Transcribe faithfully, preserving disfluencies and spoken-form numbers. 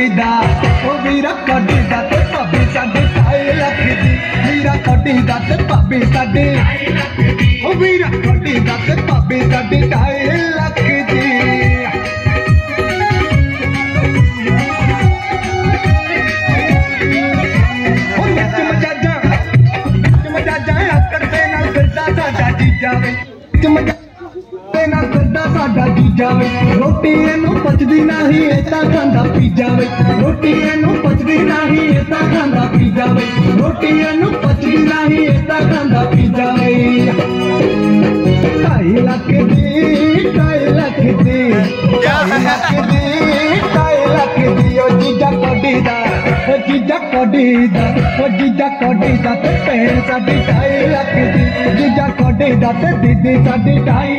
ਦਾ। ਉਹ ਵੀਰਾ ਕੋਡੀ ਦਾ ਤੇ ਭਾਬੀ ਸਾਡੀ ਢਾਈ ਲੱਖ ਦੀ। ਵੀਰਾ ਕੋਡੀ ਦਾ ਤੇ ਭਾਬੀ ਸਾਡੀ, ਉਹ ਵੀਰਾ ਕੋਡੀ ਦਾ ਤੇ ਭਾਬੀ ਸਾਡੀ ਢਾਈ ਲੱਖ ਦੀ। ਉਹ ਵਿੱਚ ਮਜਾਜਾ, ਵਿੱਚ ਮਜਾਜਾ ਆਕੜ ਦੇ ਨਾਲ ਫਿਰਦਾ ਸਾਡਾ ਜੀਜਾ ਵੇ। ਵਿੱਚ ਮਜਾ- ਤੇ ਨਾਲ ਕਰਦਾ ਸਾਡਾ ਜੀਜਾ ਵੇ। ਰੋਟੀ ਇਹਨੂੰ ਪਚਦੀ ਨਹੀਂ, ਇਹ ਤਾਂ ਖਾਂਦਾ ਪੀਜ਼ਾ ਵੇ। ਰੋਟੀ ਇਹਨੂੰ ਪਚਦੀ ਨਹੀਂ, ਇਹ ਤਾਂ ਖਾਂਦਾ ਪੀਜ਼ਾ ਵੇ। ਰੋਟੀ ਇਹਨੂੰ ਪਚਦੀ ਨਹੀਂ, ਇਹ ਤਾਂ ਖਾਂਦਾ ਪੀਜ਼ਾ ਵੇ। ਢਾਈ ਲੱਖ ਦੀ, ਢਾਈ ਲੱਖ ਦੀ, ਢਾਈ ਲੱਖ ਦੀ, ਢਾਈ ਲੱਖ ਦੀ। ਉਹ ਜੀਜਾ ਕੋਡੀ ਦਾ, ਉਹ ਜੀਜਾ ਕੋਡੀ ਦਾ, ਉਹ ਜੀਜਾ ਕੋਡੀ ਦਾ ਤੇ ਭੈਣ ਸਾਡੀ ਢਾਈ ਲੱਖ ਦੀ। ਜੀਜਾ ਕੋਡੀ ਦਾ ਤੇ ਦੀਦੀ ਸਾਡੀ ਢਾਈ